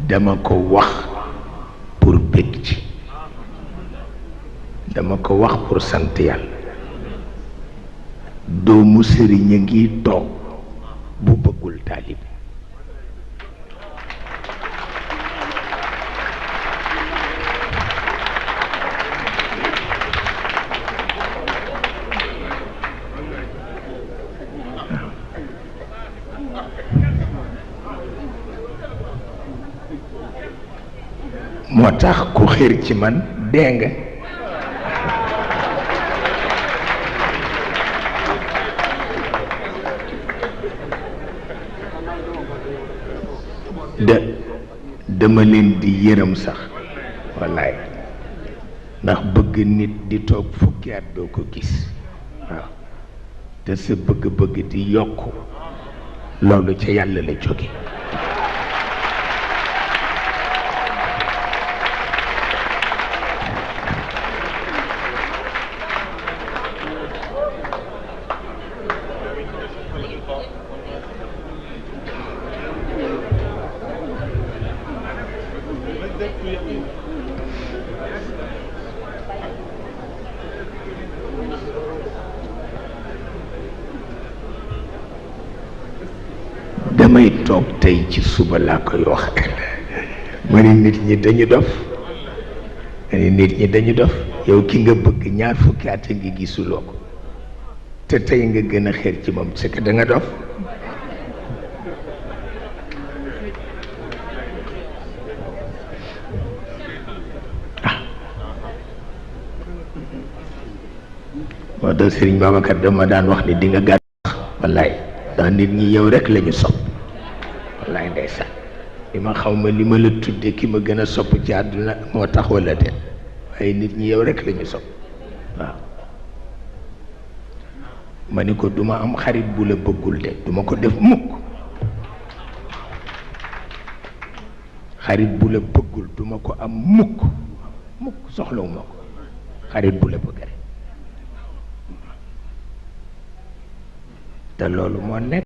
dama ko wax pour bég ci, dama ko wax pour sant yàlla. doomu sëriñ a ngi toog bu bëggul taalib. moo tax ku xër ci man dee nga. dama leen di yërëm sax wallaay, ndax bëgg nit di toog fukki at doo ko gis, waaw, te sa bëgg-bëgg di yokk, loolu ca yàlla la jóge. damay toog tey ci suba laa koy wax ma ni nit ñi dañu dof, ma ni nit ñi dañu dof. yow ki nga bëgg ñaar fukki at a ngi gisuloo ko, te tey nga gën a xeer ci moom, c'est que da nga dof. moo tax Sëriñ Babacar dama daan wax ni di nga gàtt wallaay, ndax nit ñi yow rek lañu sopp wallaay ndeysaan. li ma xaw ma li ma la tudde ki ma gën a sopp ci àdduna moo tax wala de, waaye nit ñi yow rek lañu sopp. waaw ma ni ko duma am xarit bu la bëggul de, duma ko def mukk. xarit bu la bëggul duma ko am mukk mukk, soxlawuma ko. xarit bu la bëgg rek, te loolu moo nekk.